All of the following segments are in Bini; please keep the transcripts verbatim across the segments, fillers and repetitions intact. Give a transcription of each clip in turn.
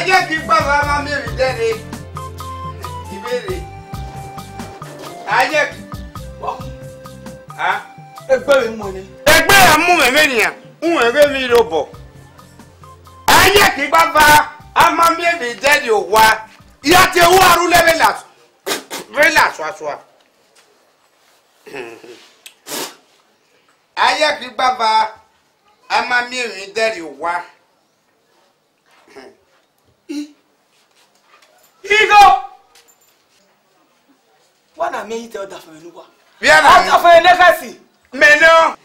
Ayẹki gbava ma miẹn emwi dẹrre. Ivberre. Ayẹki. A? Egbe vbe mu nẹ. Egbe ra mu mwẹ vbe nian, uwẹ ghe emwi rre obọ. Ayẹki gbava, a ma miẹn emwi dẹrriọ owa. Ya tie uwa rre ulẹ vbe la, vbe la suasua. Ayẹki gbava, a ma miẹn emwi dẹrriọ owa. I, igho. Wa na miẹn yi te ọdafẹn ne uwa. Via na. Ọdafẹn ne khẹsi. Mẹ nọ.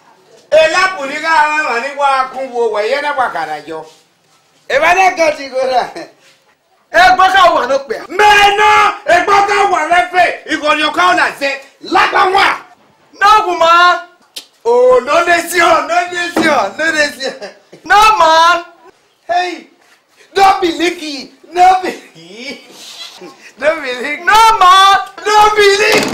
Elapuni gha rhan emwa ni wa kun wo wẹ, yẹ na wa khara yọ. Evba ne gẹti gho ra. Egbe ka wa ne okpia. Mẹ nọ, egbe ka wa vbe fe, igho ni ọ ka na zẹ, lagba wa. No woman. Oh, no dey see, no dey see, no dey see. No man. Hey, no be leaky, no be, no be leaky. No man. No be leaky.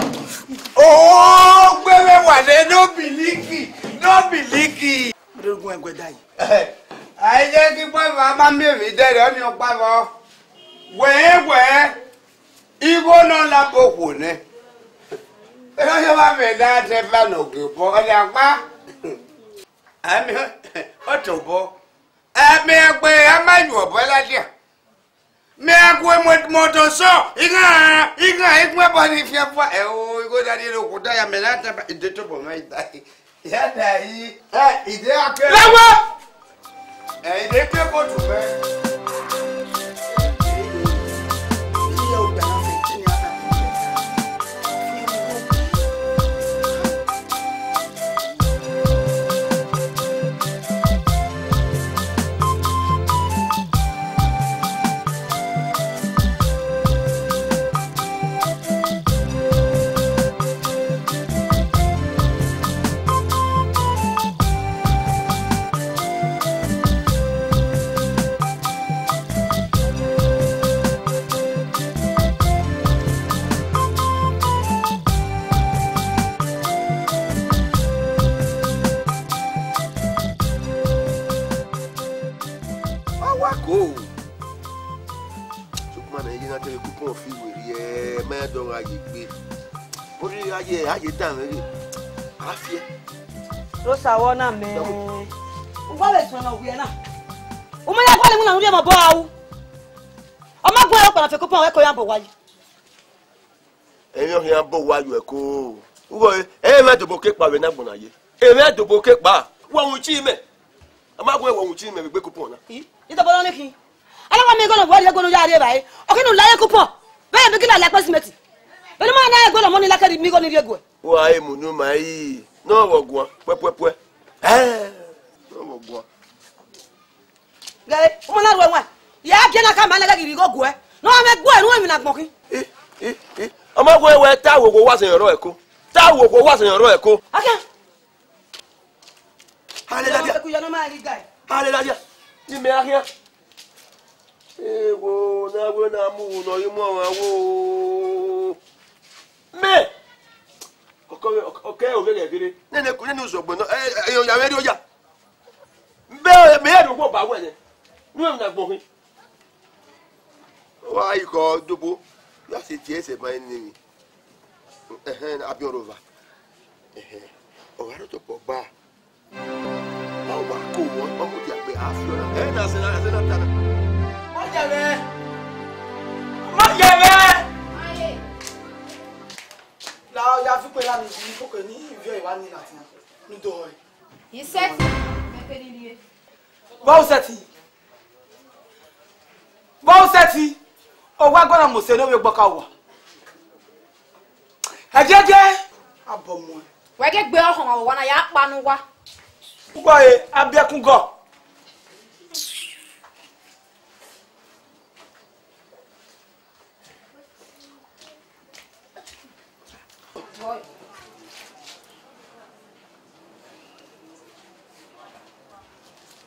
Oh, gbẹmẹ wa nẹ, no be leaky, no be leaky. Mo de gun ẹguẹ da yi. Ayẹki gbava ma miẹn emwi dẹrriọ, ọni ọ gbava. Wẹ, wẹ, igho ne ọ la okhuo nẹ. Erha ọyọ vbe amẹ ne a tẹ eva ne ọ gie obọ, ọ lẹ akpa. Amẹ, ọ tobọ. Amẹ gbe a ma yu obọ ladian. Mẹ a gu emọ, emọ do sọ, ighan, ighan, igun ẹbọ ni fian fua. Ẹ o, igho da rhie okhuo da ya, mẹ na tẹ eva, ide tobọ mwa i da. Ya da yi. Ẹ, ide ake. Lẹwẹ! Ẹ, ide ke kotu mẹ. Ọ wa ko. Sokpan na, iye na te vbe koko fi werriẹ, ma dọ gha ye egbe. Orhirhi a ye, a ye dan mwẹ ghe. A fiẹ. Rosa wọ na mẹ. Uwa vbe suẹn ne ọ wiẹ na. U ma ya gualọ iwinna ne u rhie mwẹ obọ ra ru. Ọ ma gu ẹre ọkpa na fe koko, ọ wẹ ko ya bọ wa yi. Emwi ọ khian bọ wa yuẹ ko. Ughọ ẹre, ẹre mwẹ dobo ke kpa vbe ne agbọn na ye. Emwi dobo ke kpa. Wa wu chi mẹ. A ma gu ẹre wa wu chi mẹ vbe egbe koko na. I, i dobo nọ ni khin. Ala wa miẹn igho ne uwẹ rhie guẹ ne u ya rhie evbare. Ọ khin ne u la ye kupọn. Vbe ẹ bigila la ekpe simẹti. Vbene u ma na rhie guẹ ne ọmọ ni la kẹrẹ miẹn igho ni rhie guẹ. Wa e mu ne u ma ri. Ne ọ vbe guan. Pẹpẹpẹ. Ẹ, ne ọ vbe guan. Ghe, u ma na rhie ẹwaẹn. Ya gie na ka ma na ghẹ ghi rhie igho guẹ. Ne ọ vbe guẹ, ne u emwi na gbọn khin. I, i, i. Ọ ma wẹ wẹ ta wo wo wa zẹ yọrọ ẹko. Ta wo wo wa zẹ yọrọ ẹko. Akan. Hallelujah. Ẹku yọ ne ọ ma ghi ga. Hallelujah. Ni mẹ a khian. Ewo, na wẹ na mu unu nọ ye mu ọmwa wo. Mẹ. Ọkọ, ọkọ, ọkọ ovbi ẹghẹ vberre. Nene ku, nene uzọgbọn nọ, ẹ, ẹ, ya vbe rri oya. Mẹ, mẹ ya rhie owa ba wẹ nẹ. Nu emwi na gbọn khin. Wa ighẹ dobo, ya sẹ tie ẹsẹ ma nene emwi. Ẹhẹn, abiọn rhova. Ẹhẹn, ọ gha rre otọ kpọ gba. Ọ wa ko wọn, ọ mudia gbe, a fi ọna. Ẹ na sẹ na, sẹ na ta na. Ma yẹ mwẹ. Ma yẹ mwẹ. La ya fi kpe la ni, koko ni, ivie wa ni ladian. Ne u do họe. Isẹtin, mẹ keghi rhie. Vbọ usẹtin? Vbọ usẹtin? Owa ẹguọnọ Mose ne ovbi ogbọka owa. Ẹdẹdẹ, abọ muẹn. Wẹ ghe gbe ọhọn owa na ya kpa ne uwa. Ugbọe, abiẹkun gọ.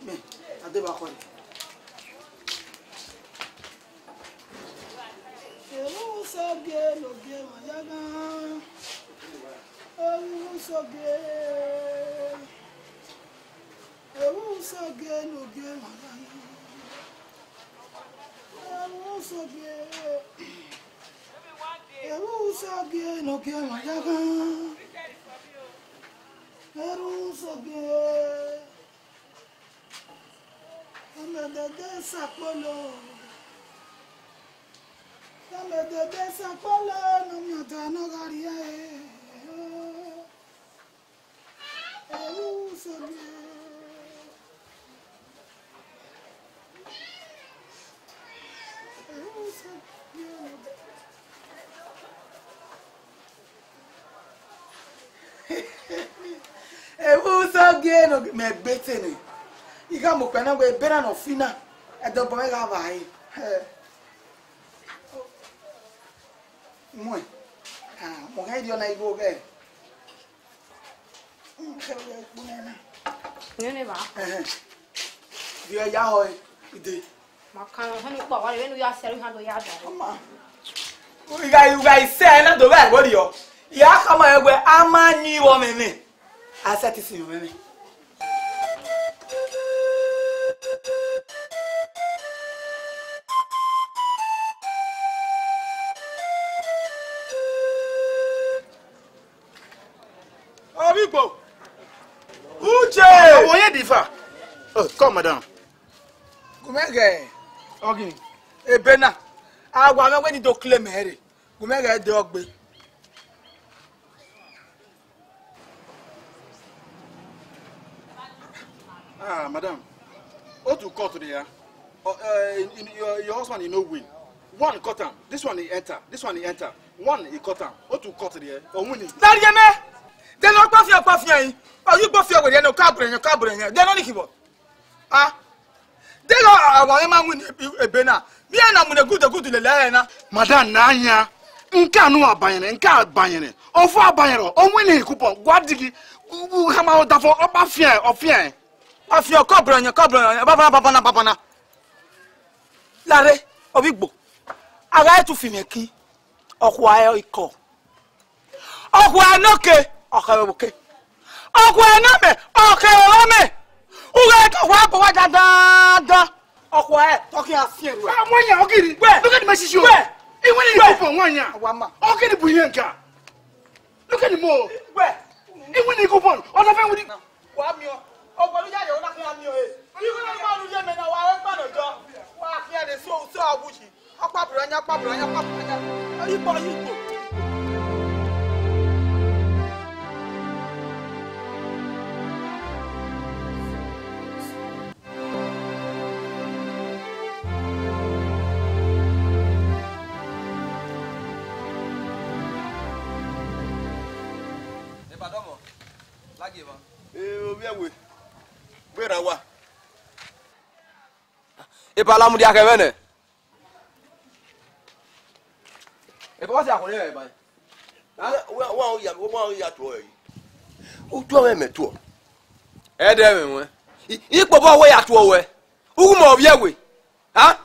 Mẹ, a deba khọe. Ewu sẹ ogie ne ogie ma ya gha. Ewu sẹ ogie. Ewu sẹ ogie ne ogie ma ya gha. Sọgie, ẹvbo Sọgie ne ọ gie emwa ya ghan. Ẹrhu Sọgie, ọmọ ẹdẹdẹ Sakpolo, ọmọ ẹdẹdẹ Sakpolo ne ọ miẹn ọta ne ọ gha rrie ẹre. Ẹvbo Sọgie. Ẹvbo Sọgie ne mẹ gbe te nẹ. I gha mu okpia na wẹ ebe na ne ọ fi na, ẹdẹ obọ mwẹ gha vba ẹre. Muẹn, ah, mu gha rhie na igho ghẹ. Nene ba. Ẹhẹn. Viọ ya họ ide. Ma kan hẹn ni kpọ, wa vbe nu ya sẹrẹ ha do ya da. Ọma. Ugha, ugha isẹ na do vbe ẹvbo rriọ. Ya khama ẹwẹ a ma yin vbe ọmwẹmwẹ. A sẹ te si vbe ọmwẹmwẹ. Ovbigbo. Uche. Ọmọ yẹn difa. Oh, come, madam. Gu mẹ ghẹ ọghe ebe na. A wa mwẹ wẹ ne I do kle mẹ rre. Gu mẹ ghẹ de ọgbe. Ah, madam. Otu cut there. Uh, uh, in, in your, your husband, he no win. One cut am. This one, he enter. This one, he enter. One, he cut am. Otu cut there. Ọ win. Darieme! Deno gbafian gbafian yi. Ọ yi gbafian were no ka bre yan ka bre yan. Deno ni kibo. Ah. Deno awa ma win ebe na. Mi na mu ne gudu gudu lele na. Madam na yan. Nke anu abayẹnrẹn, nke abayẹnrẹn. Ọfọ abayẹnrẹn, ọ win ni coupon, gua digi. U, u, khama odafo, ọ ba fian, ọ fian. Ọ fian, kọbrọ yan, kọbrọ yan, babana, babana, babana. Lare, Ovbigbo. A gha tu fi mwẹ ki. Ọ khua ẹre ikọ. Ọ khua ẹre nọke, ọ khẹ vbe oke. Ọ khua ẹre nọ mẹ, ọ khẹ vbe mẹ. U ghẹ ke ọ khua ẹre bọ uwa dandan. Ọ khua ẹre, ọ khian fian ruẹ. Ọmọ yan ọgiri. Wẹ. Look at the message you. Wẹ. Even if you put one yan. Wa ma. Ọgiri bu yan ga. Look at the mo. Wẹ. Even if you put, ọdọ fẹ wuli. Wa miẹn, ọgbẹn ne u ya ye, ọ na khian miẹn ọre. Igho ne ọ ma ru ye mẹ na, wa re kpa nọ jọ. Wa khian de so, so awu yi. Ọkpa bro yan, ọkpa bro yan, ọkpa bro yan. Igbo, igbo. Eba dọmọ, lagie emwa. Ee, ovbi ẹwe, gberra owa. Eba la mudia khẹ mwẹ nẹ. Eba wa si akhọn nẹ ba. Wa, wa, wa ya, wa ya tuọ ẹre. U tuọ mwẹ, mẹ tuọ. Ẹdẹ mwẹ wẹ. I, ikpobọ wẹ ya tuọ wẹ. U gu mẹ ovbi ẹwe. Ha?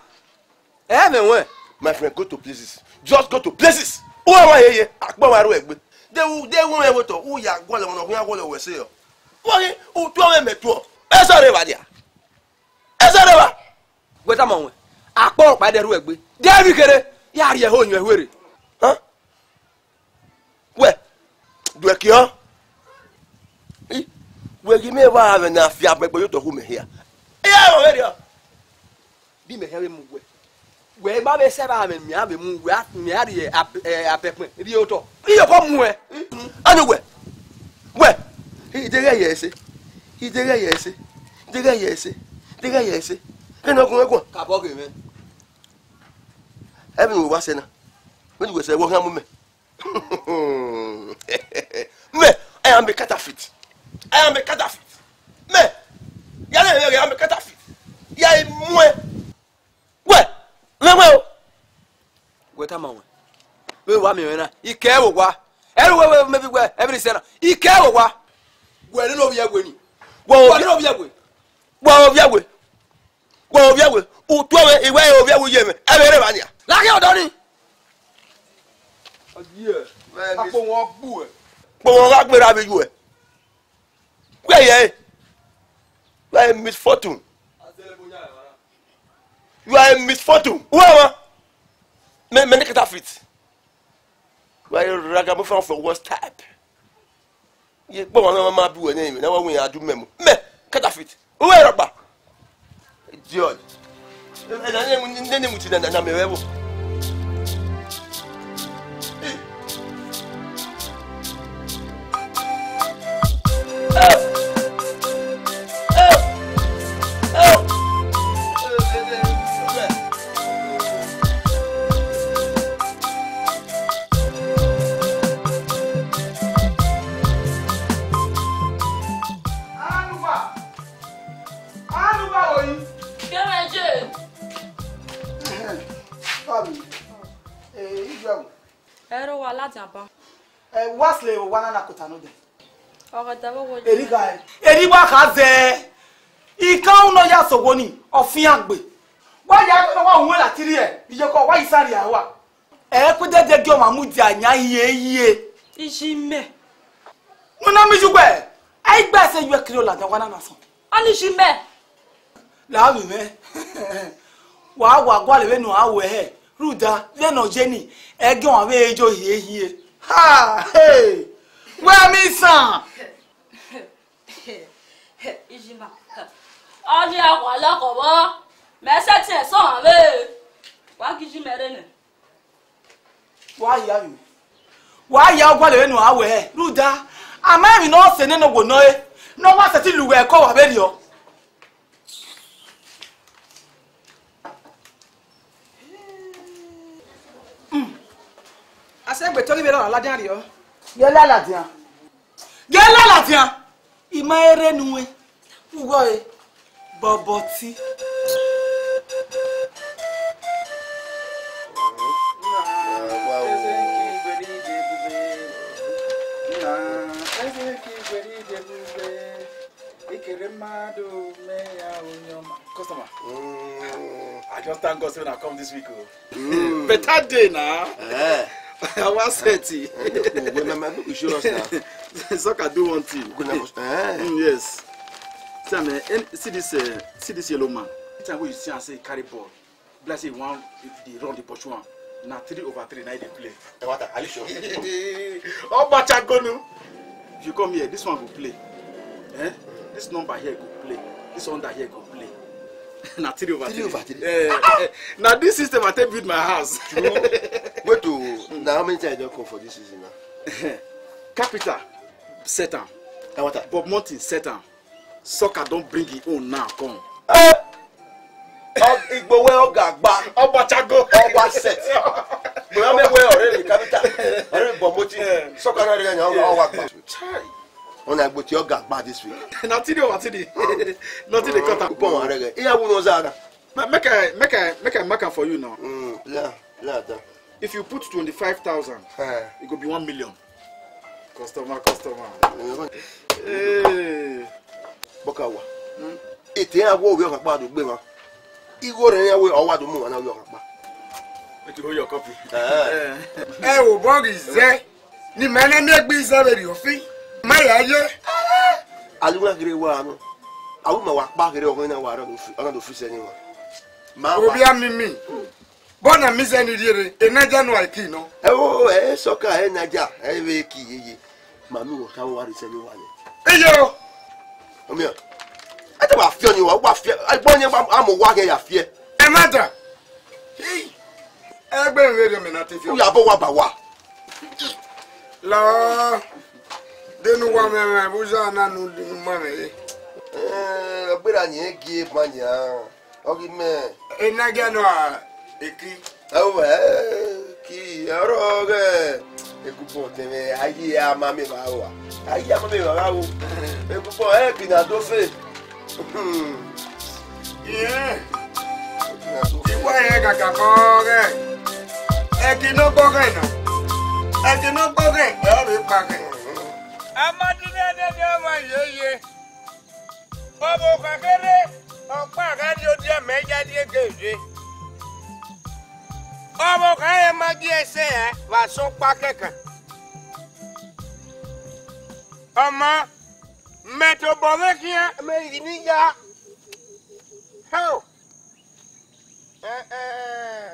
Ẹ mwẹ wẹ. My friend, go to places. Just go to places. U wa ye ye, akpọ wa ru egbe. De u, de u mwẹ wẹ tọ, u ya guọlọ wọn, u ya guọlọ wẹ se yọ. Wa ghi, u tuọ mwẹ, mẹ tuọ. Esa rre evba dia. Esa rre evba. Wẹ tama wẹ, akpọ ọkpa ẹdẹ ru egbe. De vbe kherhe, ya rhie ẹho yọn ẹhuerre. Hẹn? Wẹ, duẹkiọ. I, wẹ ghi mẹ vbe avbe ne a fi abẹgbe ye otọ khu mẹ hia. Iran vbe rriọ. Bi mẹ hia vbe mu wẹ. Wẹ ma vbe sẹ vbe avbe mẹ a vbe mu wẹ, a, mẹ a rhie ab-, ẹ, abẹkpẹn rhie otọ. Iye ọkọ mu ẹ. Anu wẹ. Wẹ. Ideghẹ ye ẹse. Ideghẹ ye ẹse. Ideghẹ ye ẹse. Ideghẹ ye ẹse. Kene ọ gun ẹguọn. Ka bọ ghe mwẹ. Ẹvbo ne uwa sẹ na. Vbene uwẹ sẹ, wẹ ọ khian mu mẹ. Me, I am a counterfeit. I am a counterfeit. Me, ya le, I am a counterfeit. Ya i muẹ. Wẹ, mwẹ wẹ o. Wẹ tama wẹ. Vbe wa miẹn mwẹ na, I kẹ vbe owa. Ẹre wẹ, wẹ, maybe wẹ, every sẹ na. I kẹ vbe owa. Wẹ ne ovbi ẹwe ni. Wẹ ovbi ẹwe. Wẹ ovbi ẹwe. Wẹ ovbi ẹwe, u tuẹ mwẹ, I wẹ ovbi ẹwe ye mwẹ, ẹ vbe rre evba nia. Laghe ọdọ ni. Ọ diẹ, akpo wọn gbu ẹ. Kpo wọn gha gberra vbe yu ẹ. Wẹ yẹ ẹ? You are a misfortune. You are a misfortune. Who am I? Mẹ, mẹ ne counterfeit. Wa ragamuffin from worst type. Ye kpọ wa ma ma bu ẹnẹ mẹ na wa wẹ a du mẹ mu. Mẹ counterfeit. Uwe rọgba. Idiot. Ẹ na ne mu ti na na mẹ vbe vbo. Anuwa! Anuwa oyi! Kẹmẹ je! Fami, eh, Ijuẹwu. Ẹro wa ladian ban. Eh, wa sle owa na na kota nọ dẹ. Ọghe ẹdẹ vbe wo ye. Eri gha ẹ. Eri wa kha zẹ. Ikan unu ya sẹ owo ni, ọ fian gbe. Wa ya wa hu ẹre lati rrie, iyeke wa yi sa rhie ua. Ẹ i ku dede gie ọmwa mudia yan hie hie. Iji mẹ. Ne u na miẹn uwẹ, a i gbe ẹse ye uwẹ kiri ladian owa na na sọn. Ọni iji mẹ. La vbe mwẹ. Wa wa gualọ vbene a wẹ hẹ, rhunmwuda vbene ọ ye ni, ẹgie ọmwa vbe yo hie hie. Ha! Hey! Wẹ miẹn isan. Iji ma. Ọ ni a wa lọkọ vbọ, mẹ sẹtin ẹsọn ọmwa vbe. Wa gie iji mẹ rre nẹ. Wa ya vbe. Wa ya gualọ vbene a wẹ hẹ, rhunmwuda, a ma emwi ne ọ sẹ nene owo nọ re, ne ọ wa sẹtin lu uwẹ ẹko wa vberriọ. A sẹ egbe te ọ ghi vbe rrọọ ladian rriọ. Ghẹ la ladian. Ghẹ la ladian. I ma rre nuẹn. Ughọ re. Bọbọti. Customer. Mm. I just thank God say una come this week o. Mm. Better day na. Eh. Our set. Eh, make we, make we show us now. Soccer do one thing. Make una must, eh. Mm, yes. See, man, see this, uh, see this yellow man. Anytime wey you see am say he carry ball, be like say he wan dey run, dey pursue am. Na three over three na he dey play. Hey, what, are you sure? Obacha gonu. If you come here, this one go play. Eh? This number here go play. This under here go play. Na three over three. Three over three. Eh, eh, na this system I take build my house. True. Wait o, na how many times you don come for this season now? Capital, set am. Hey, what? Bob Martin, set am. Soccer don bring him own now come. Eh! Ọ-, Igbo wẹ ọ ga gba. Ọgbachago. Ọgba set. But I mean, where already capital. Already Bob Martin. Eh. Soccer na rẹ na ọ wa gba. Chai. Una go to your gagba this week. Nothing dey, nothing dey. Nothing dey cut am. Upon one reggae. Here we know Zara. Ma-, make I, make I, make I mark am for you now. Mm, la, la, da. If you put twenty-five thousand, eh, it go be one million. Customer, customer. Mm. Hey. Bokawa. Mm. Ete ya wo wi ọkpa do gbe ma. Igho rẹ ya wo ọwa do mu wa na wi ọkpa. Make you hold your copy. Eh. Eh. Ẹ wo bọghi zẹ. Ni mẹ ne miẹn egbe izẹ vberriọ fi, ma ya ye. Alu na ghere wa nọ. Awu ma wa kpa ghere ọghẹn na wa rọ do fi, ọna do fi sẹ ni wa. Ma wa. Ovbi a mimi. Bọ na mi zẹ ni rhiere, e Niger nọ a ki nọ. Ẹ wo, ẹ sọka, ẹ Niger, ẹ vbe ki yeye. Ma mi wọ ka wa ri sẹ ni wa nẹ. Iyo. Omian. Ẹ te wa fiọ ni wa, wa fiẹ. Agbọn yẹn wa, a mọ wa ghe ya fiẹ. Ẹ ma da. Hey. Ẹgbẹe vberriọ mẹ na te fi. U ya bọ wa ba wa. La, de ne uwa mwẹ mwẹ, vbe u ya na nu, nu ma mwẹ re. Eh, ọ gberra ni ẹ gie ma nia, ọ ghi mẹ. Ena gia nọ a, eki. Ẹ o, ẹ, ki, ọrọ ghẹ, ekupọ tẹmwẹ, aye a ma mẹ vba ro a. Aye a ma mẹ vba ro. Ekupọ, ẹ, bi na do fe. Hmm. Iẹn, iwa rẹn gagabọ ghẹ, ẹki ne ọ gbọ ghẹ na, ẹki ne ọ gbọ ghẹ, ẹ ọ vbe kpa ghẹ. A ma dine nene ọmwa yeye, ọvbokhan kherhe, ọkpa gha rrie odiamẹ ya rrie gele. Ọvbokhan rẹn ma gie ẹse ẹre vbe asọn ọkpa kẹkan. Ọ maan, mẹ tobọ mwẹ khian, mẹ ghi ni ya. Hell! Eh, eh.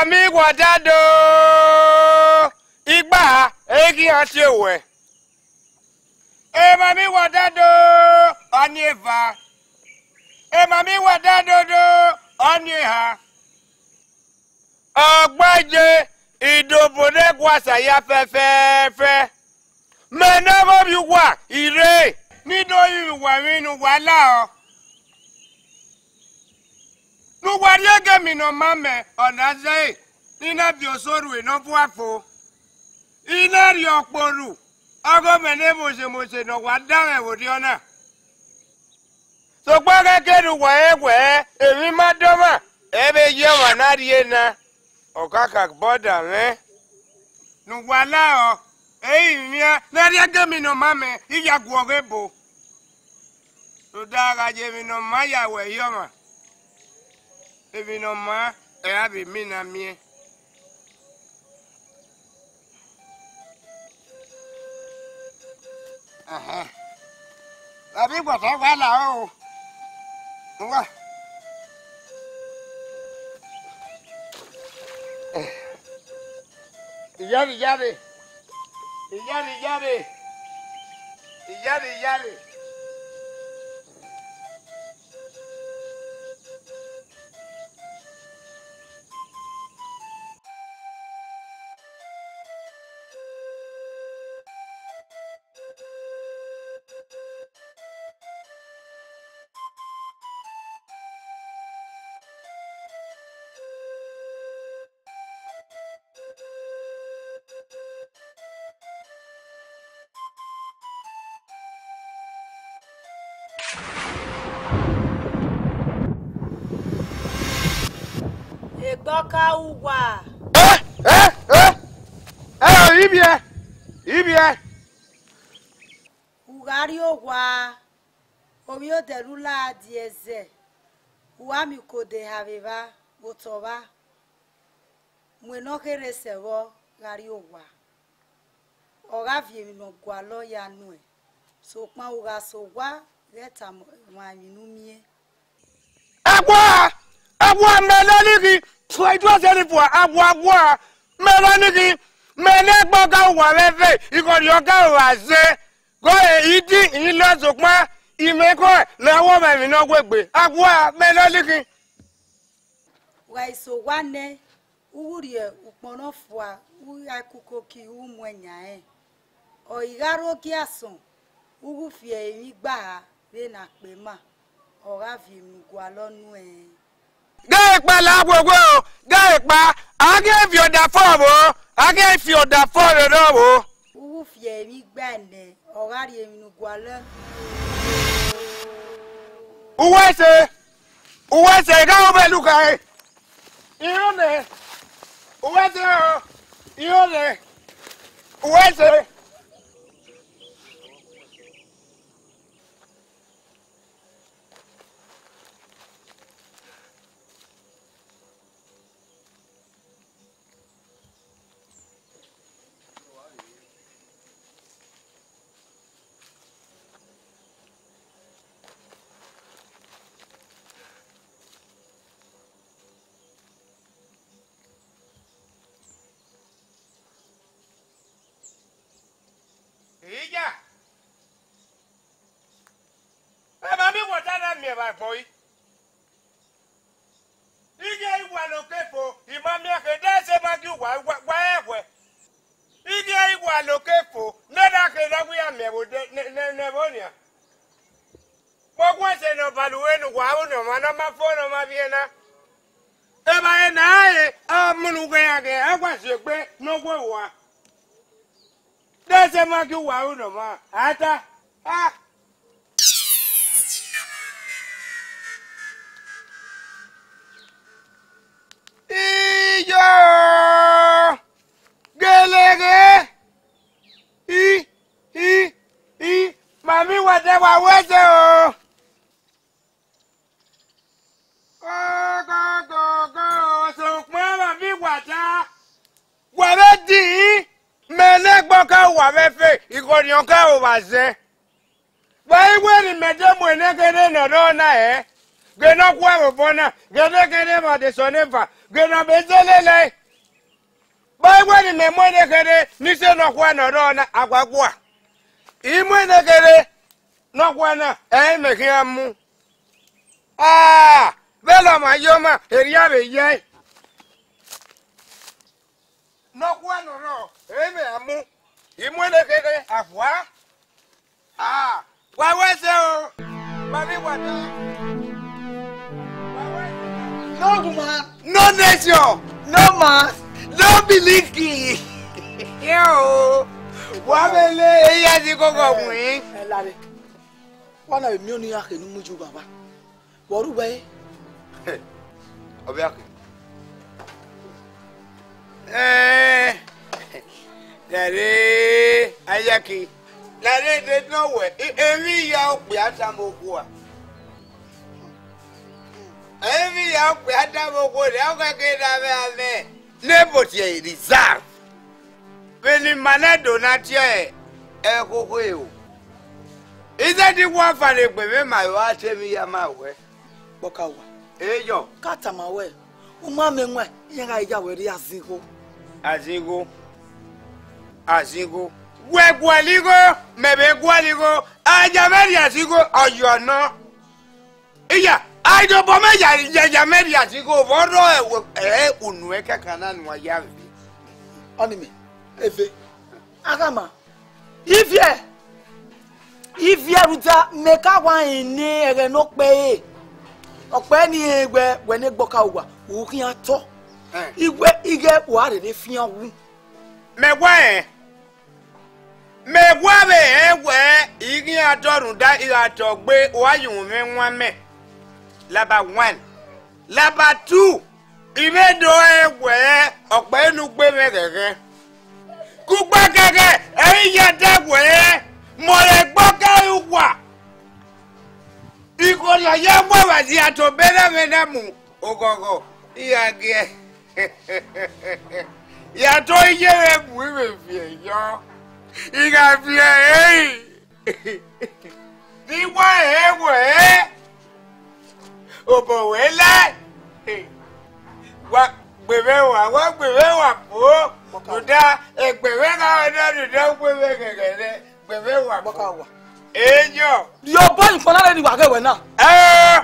Emami wa dado, igba, eghi iran tie owẹ. Emami wa dado, ọni eva. Emami wa dadodo, ọni eha. Ọgbaje, idobo ne ẹguasa ya fẹfẹfẹ. Mẹ ne ọghe ovbi uwa I rre, ne I do rinmwian uwa emwi ne uwa la ọ. Ne uwa rhie ghe emwi ne ọ ma mẹ, ọ na zẹe, ne I na viọ oso rhue ne ọ vua fo. I na rhie ọkpo ru, ọghe ọmwa ne mose mose ne ọ wa danmwẹ vbe orhiọn na. Sokpan khẹke ne uwa rẹn wẹẹ emwi ma dọmwa, ẹ vbe ye ọmwa na rhie na, ọ kha kha bọda mwẹ. Ne uwa la ọ, ẹ i rinmwian ne a rhie ghe emwi ne ọ ma mẹ, I ya guọghọ ebo. Rhunmwuda gha ye emwi ne ọ ma ya wẹ ye ọmwa, emwi ne ọ ma, ẹ ra vbe mina miẹn. Ẹhẹn. Vbe a vbe gualọ gha la o. Uwa. Iyare, iyare. Iyare, iyare. Iyare, iyare. Egbe ọka uwa. Ẹ, ẹ, ẹ, ẹ, ivbiẹ, ivbiẹ. U gha rrie owa, ovbi odẹ rula die ẹzẹ, u gha miẹn uko de ha vbe evba vbe otọ vba. Mu enọ kherhe sẹ vbọ gha rrie owa, ọ gha viọ emwi ne ọ gualọ ya nuẹn, sokpan u gha sẹ owa ghẹ tama emwi ne u miẹn. Awa, awa, mẹ ne ọ lighi, fua iduọ sẹrri fua, awa, awa, mẹ ne ọ lighi, mẹ ne ẹgbẹ ọga uwa vbe ẹvbe, ighọrriọ ọga uwa zẹ, gọre idi, I lọ sokpan, imẹ khọ ne a wọ mwẹ emwi ne ọ wegbe, awa, mẹ ne ọ lighi. Wa i sẹ owa nẹ, u wu rhie ukpọn ne ọ fua, u gha kuko ki u mu ẹyan rẹn. Ọ i gha rre ogie asọn, u wu fi ẹre emwi gbaha vbene a kpe ma, ọ gha viọ emwi ne u gualọ nuẹn. Ghe kpa la wewe o, ghe kpa, a ghi fi ọdafẹn ọvbo, a ghi fi ọdafẹn ọvbo. U wu fi ẹre emwi gbae nẹ, ọ gha rrie emwi ne u gualọ. Uwẹ ẹse, uwẹ ẹse, I gha ru vbe lukhae. Irẹn nẹ, uwẹ ẹse o, irẹn nẹ, uwẹ ẹse. Iya, emami wọta na miẹn vbe agbọn yi. Iye I wa lo ke fo, I ma miẹn khe, de ẹse ma gie uwa, wa, wa rẹn ẹguẹ. Iye I wa lo ke fo, ne na khe ne ọ ghi ya miẹn vbe odẹ, ne, ne, ne ẹvbo nian. Vbe ọghuẹ ẹse ne ọ ba lu enu uwa aro ne ọmwa ne ọ ma fo ne ọ ma vbiẹ na. Evbare ne a re, a mu ne ughẹ iran ghẹ, a wa si egbe ne ọ wẹ uwa. De ẹse ma gie uwa aro ne ọmwa, a ta. Ah! Iyo! Geleghe! I, i, i, mami wẹdẹ wa wẹ ẹse o. Gogogogo, sokpan mami wẹdẹ wa vbe din, mẹ ne ẹgbẹe ọka uwa vbe fe, ighọrriọ ọka uwa zẹ. Vbe a i wẹ ne imẹ de mu enẹghẹrẹ ne ọ rrọọ na rẹn, Ghe ne ọ khuẹ vbe obọ na, ghe ne, ghe ne emwa de sẹ ọneva, ghe ne ọ vbe zẹ lele. Vbe wẹ ne imẹ mu ẹn ne kherhe, ne I sẹ nọkhua ne ọ rrọọ na, a wa gua. I mu ẹn ne kherhe, nọkhua na, ẹ i mẹ khian mu. Ah, vbe lọ ma ye ọma, erriọ vbe ye ẹe. Nọkhua ne ọ rrọọ, ẹ i mẹ a mu. I mu ẹn ne kherhe, a fua. Ah, wa wẹ sẹ o, ma vbe wa da. Wa wẹ sẹ. No woman, no nation, no man, no believe. Yo, wa vbe le eya si koko win. Ẹ lare. Wa na vbe miẹn ọnii ya khe ne u mu ju baba. Vbe ọ rre uwẹ re? Ọ vbe a khin. Ẹẹn, lare, Ayaki, lare de nọ wẹ, e-, emwi ya okpia tama okhuo a. Emwi ya okpia tama okhuo, rẹ ọ khẹke na vbe amẹ. Ne ebo tie reserve. Vbene ima na do na tie ẹkhokho ero. Izẹdi wa fare egbe mwẹ ma ro a te emwi ya ma wẹ. Kpọka uwa. Eyọ. Ka tama wẹ, u ma mẹ wan, iran gha ya wẹ rrie azigho. Azigho. Azigho. Wẹ gualọ igho, mẹ vbe gualọ igho, a ya mwẹ rrie azigho, ọ yọ nọ. Iya, a i do obọ mẹ ya, ya, ya mẹ rrie azigho, vbe ọ rrọọ ẹvbo, ẹ, unu ẹkẹkan na ne uwa ya vbe. Ọnii mẹ, eve, a gha ma. Iviẹ, iviẹ rhunmwuda mẹ ka wa rẹn ne ẹghẹ ne ọ kpẹre. Ọ kpẹre ne irẹn wẹ, wẹ ne Kpọka uwa, u khian tọ. Ẹn. Iwẹ ighẹ uwa rherhe fian wu. Mẹ wa rẹn, mẹ wa vbe rẹn wẹ, I ghi a tọ rhunmwuda I gha tọ gbe, uwa ye uhunmwu mwẹ wan mẹ. Laba one. Laba two, I vbe do rẹn wẹ, ọ kpẹre ne u gbe mwẹ ghẹghẹ. Kugbe kẹghẹ, ẹ i ya dẹ wẹ, mọrẹ Kpọka uwa. Ikhuo ne ọ ya ẹwawa zia tobọ erha mwẹ na mu oghọghọ, I gha giẹ. Ya to iye mwẹ mu I vbe viẹ yọ. I gha viẹ ẹre. Ne I wa rẹn wẹ, obọ wẹ la. Wa gbe mwẹ wa, wa gbe mwẹ wa po. Rhunmwuda egbe mwẹ gha rre nọ, rhunmwuda uwu mwẹ ghẹghẹ nẹ, gbe mwẹ wa po. Kpọka uwa. Eyọ. Rhie obọ ikpọnna rre ne I wa ghe wẹ na. Ẹ,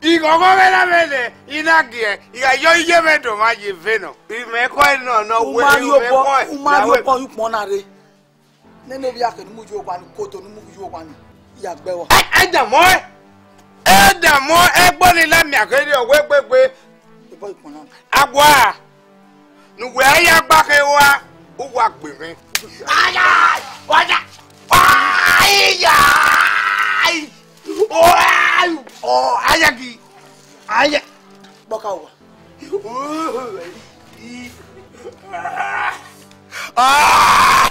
ighọghọ mwẹ na mwẹ nẹ, I na giẹ, I gha yọ iye mwẹ do mwa ye eve nọ. Imẹ kọe nọ, nọ wẹ, u ma rhie obọ, u ma rhie obọ ye ukpọn na rre. Nene ovbi akhe ne u mu ye owa ni, koto ne u mu ye owa ni, ya gbe ẹre. Ẹ, ẹ da mọ ẹ, ẹ da mọ ẹgbọ ni la miẹn akherhe ọ wẹ gbegbe. Obọ ikpọn na. Agua, ne uwẹ ya gba khe ua, u wa gbe mwẹ. Aya, wa da, wa iya, o, o, aya gi, aya. Kpọka uwa. Ah!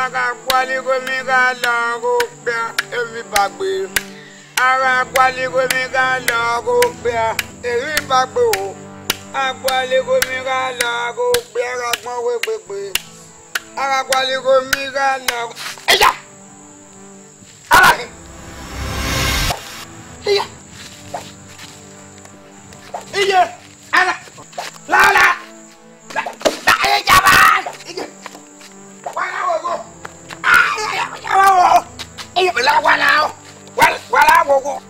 A gha gualọ igho emwi gha la ọghe okpia, emwi ba gbe. A gha gualọ igho emwi gha la ọghe okpia, emwi ba gbe o. A gualọ igho emwi gha la ọghe okpia, a gha gbọn wẹ gbegbe. A gha gualọ igho emwi gha la ọghe. Eya! Ara ghi. Iya. Iye. Ara. La, la. La, la, iye, jaba. Iye. Wa la wo go. Ah, iye, iye, wa la wo. Iye, la, wa la wo. Wa, wa la wo go.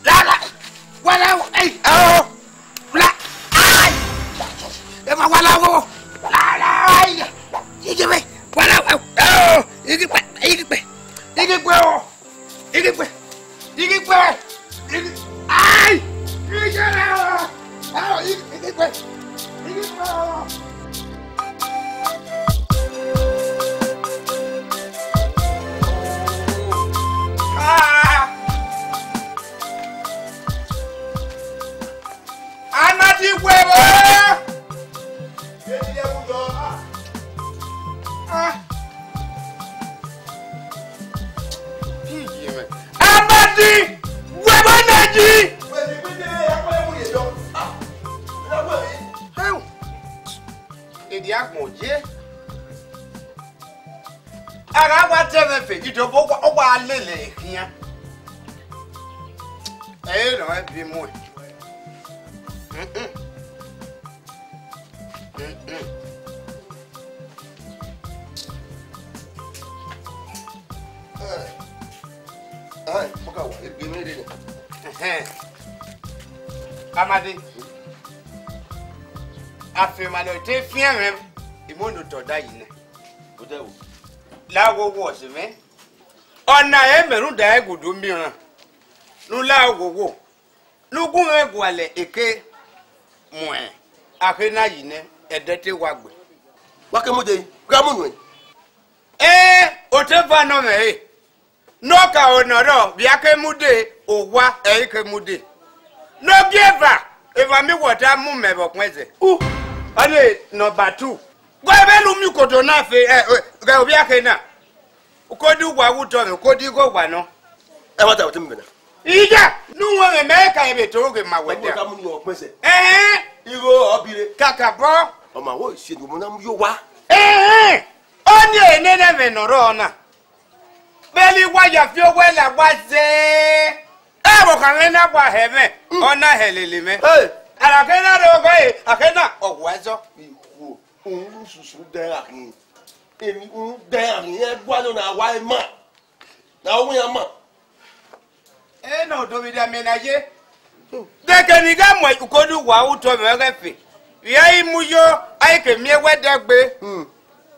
La, la. Wa la wo. Ei, oh. Wala, ai! Ẹ ma wala wo! Wala, ai! Igi pe! Wala wo! Oh! Igi pe! Igi pe! Igi pe o! Igi pe! Igi pe! Igi, ai! Igi pe o! Oh! A gha wa te mwẹ fe, Idobo, ọ wa, ọ wa lele khian. Ẹ i re nọ, ẹ bi muẹn. Mm-mm. Mm-mm. Ẹ, ẹ, ọ ka wa, egbe mwẹ rre nẹ. Ẹhẹn. Amadi. Afianma ne ọ te fian mwẹ, I mu ne otọ da yi nẹ. Odẹ o. La wo wo ọse mwẹ. Ọna ẹre mẹ rhunmwuda ẹgudu miẹn ọna, ne u la wo wo, ne u gu mwẹ gualọ eke mu akhe na yi nẹ, ẹdẹ te wa gbe. Wa ke mu dee, gha mu nuẹn. Ẹ, oteva nọ mwẹ re. Ne ọ ka ho ne ọ rrọọ, vbe a ke mu dee, owa ẹ i ke mu dee. Ne ọ gie eva, eva miẹn uwẹ ọta mu mẹ vbe ọkpẹn zẹ. U, ọ ni number two. Gọ vbene u miẹn ukodo na fe, ẹ, ẹ, ghẹ ovbi akhe na. Ukodo uwa wu dọmwẹ, ukodo igho wa nọ. Ẹ wa ta ọtẹn mi gbẹna. Iya, ne u wẹẹ mẹ ka vbe to ghe ma wẹ dia. Ka mu ni ọkpẹn zẹ. Ẹhẹn. Igho ọ bire. Kakabọ. Ọ ma wo isi ẹdun ọmọ na mu yo wa. Ẹhẹn. Ọ ni enene ẹmwẹ ne ọ rrọọ na. Vbene I wa ya fi owẹ la wa zẹ, ẹ vbe ọkhan mwẹ na wa hẹ mwẹ, ọ na hẹ lele mwẹ. Hey! Ara khe na rre oghẹ ẹre, a khe na, ọ wa zọ. Ikhuo, uhunmwu susu dẹ gha khin. Emwi uhunmwu dẹ gha khin, ẹ gualọ na wa ima. Na wu iran ma. Ẹ na odovbi da mẹ na ye. Deke ne I gha mu ukodu uwa otọ mwẹ ọghẹ fe, vbe a i mu yo, a i ke miẹn wẹ dẹgbe. Hmm.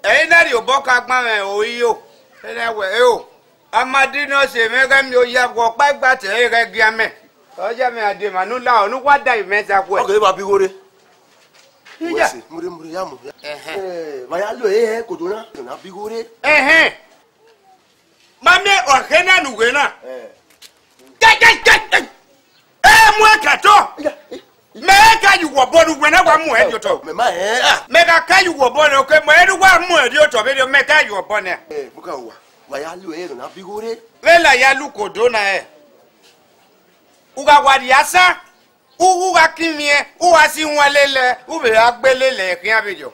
Ẹ i na rhie obọ ka gbanmwẹ ori yo. Ẹ na wẹ, eo, Amadi ne ọ sẹ mwẹ ghẹ miẹn oya vbe ọkpa igbatẹ ẹre ghẹ gia mẹ. Ọ ya mwẹ a dee ma ne u la, ọ ne uwa da mwẹ zaguẹ. Ọ ghe evba bi igho rre. Iya. Wẹ sẹ, mu rre, mu rre, ya mu. Ẹhẹn. Ẹ, vbe a ya lo ẹre hẹ kodo na, na bi igho rre. Ẹhẹn. Ma miẹn ọkhe na ne uwẹ na. Ẹ. Ke, ke, ke, ke. Ẹ mu ẹka tọ. Iya, ẹ, ẹ. Mẹ ka ye uwẹ obọ ne uwẹ na wa mu ẹre rrie otọ. Mẹ ma hẹ, ah. Mẹ ka ka ye uwẹ obọ ne, oke, mẹ ne uwa mu ẹre rrie otọ vberriọ, mẹ ka ye uwẹ obọ nẹ. Ẹ, mo ka wa. Wa ya lu ẹre na bi igho rre. Vbe la ya lu kodo na ẹ. U gha wa rhie asan, u, u gha kin miẹn, u gha si wan lele, u vbe gha gbe lele khian vberriọ.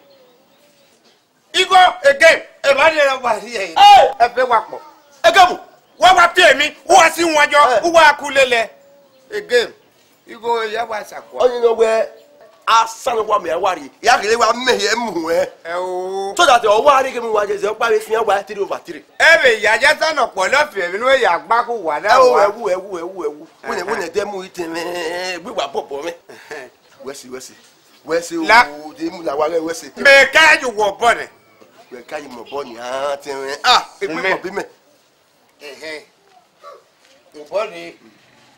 Igho, again, emwa rhie wa rhie. Hey! Ẹfe wa kpọ. Ekebu, wa wa tie emwi, u wa si wan yọ, hey, u wa ku lele. Again, igho ya wa sakua. Ọni nọ wẹ asan ne wa mẹ wa rhie, ya gele wa mẹ hiẹ mu ẹ. Ẹ o. So that ọ wa rhie ke mu wa jẹ zẹ, ọkpa vbe fian wa three over three. Ẹ vbe ya ya asan ne ọkpọlọ fi emwi ne u ya gba ku wa na. Ẹ o, wa. Ẹ wu, ẹ wu, ẹ wu, ẹ wu. Wẹnẹ, ẹhẹn, wẹnẹ dẹ mu itẹn mwẹ, wẹ wa bọbọ mwẹ. Ẹhẹn. Wẹ si, wẹ si. Wẹ sẹ la o, de mu la wa ghẹ wẹ sẹ. Mẹ ka ye uwẹ obọ nẹ. Wẹ ka ye mẹ obọ ni, a tẹ mwẹ. Ah, egbe mẹ bi mẹ. Ẹhẹn. Obọ ni.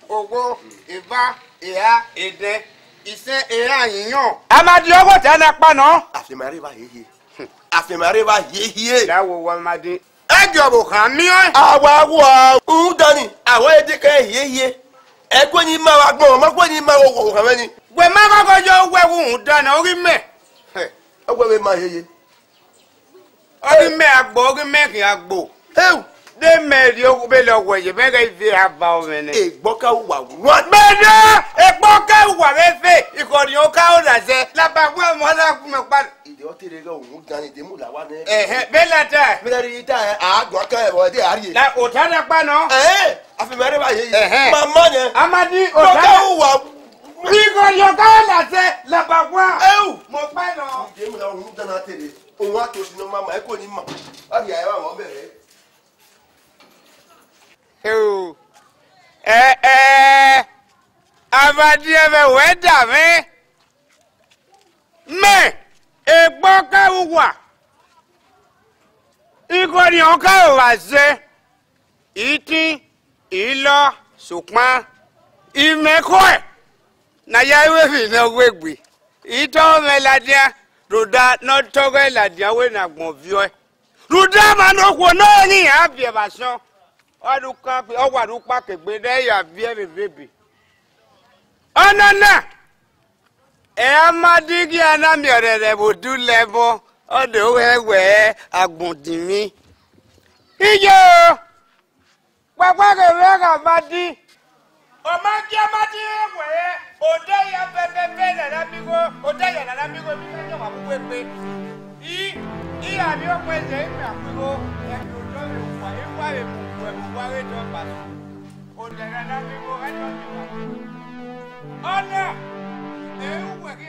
Ogho, eva, eha, edẹ, isẹn, eha, yiyọn. A ma di ọghọ ta na kpa nọ. Afianma rre va hiehie. Afianma rre va hiehie. La wo wa ma di. Ẹ gie ọvbokhan miẹn ọẹn. A wa wu a, rhunmwuda ni, a wa deke hiehie. Ẹ gu ẹe ne ima vbe agbọn, ọ ma gu ẹe ne ima vbe ọvbokhan mwẹ ni. Wẹ ma ghọghọ ye uwẹ vbe rhunmwuda na, ọ ghi mẹ. Ọ wẹ vbe ma hiehie. Ọ ghi mẹ agbo, ọ ghi mẹ khian agbo. Heu! De mẹ rhie vbene ọ wẹ ye, mẹ ghẹ ve a ba ọmwẹ nẹ. Egbọka uwa wan. Mẹ na, egbọka uwa vbe fe, ikhọriọn ka o na zẹ, laba wan ọmọ na gu mẹ kpa. Ide ọ te rre ghẹ uhunmwu dan ni, de mu la wa nẹ. Ẹhẹn, vbe ladian. Vbe ladian, a guan kan ẹvbo ẹdẹ a rhie. La, ota na kpa nọ. Ẹhẹn, afianma rre va ye. Ẹhẹn. Mama nẹ. Amadi, ota. Egbọka uwa. Ikhọriọn ka o na zẹ, laba wan. Eu. Mọ kpa nọ. De mu la uhunmwu dan na te rre. Ohun a to si nọ mama, ẹ ko ni ma. Ọ rhie a ẹvbo amwẹ bẹrẹ. Eo, ẹ, ẹ, Amadi ẹmwẹ wẹ da mwẹ. Mẹ, egbọka uwa, ikhọriọn ka o wa zẹ, itin, ilọ, sokpan, imẹ khuẹ, ne a ya ru emwi ne ọ wegbe, I tọ mwẹ ladian, rhunmwuda ne ọ tọghẹ ladian wẹ ne agbọn viọ ẹe. Rhunmwuda ma ne okhuo ne ọ ghi iran viẹ vbe asọn, ọ wa rhie ukpa ke egbe ne ẹ ya viẹ vbe ebe. Ọnọna, ẹ, Amadi ghi a na miẹn ọrẹrẹ vbe odulẹ ẹmwẹ, ọ do ghẹ wẹ agbọn dinmwi. Iyo, kpakpa ghe vbe gha Amadi. Ọ ma gie Amadi rẹn wẹ, odẹ ya bẹbẹbẹ ne a na miẹn igho, odẹ ya ne a na miẹn igho, emwi iran yan wa vbe uwu egbe. I, I gha rrie ọkpẹn zẹ, I miẹn akhuigho, ẹ, odọ Ọna, ẹ i uwẹ ghi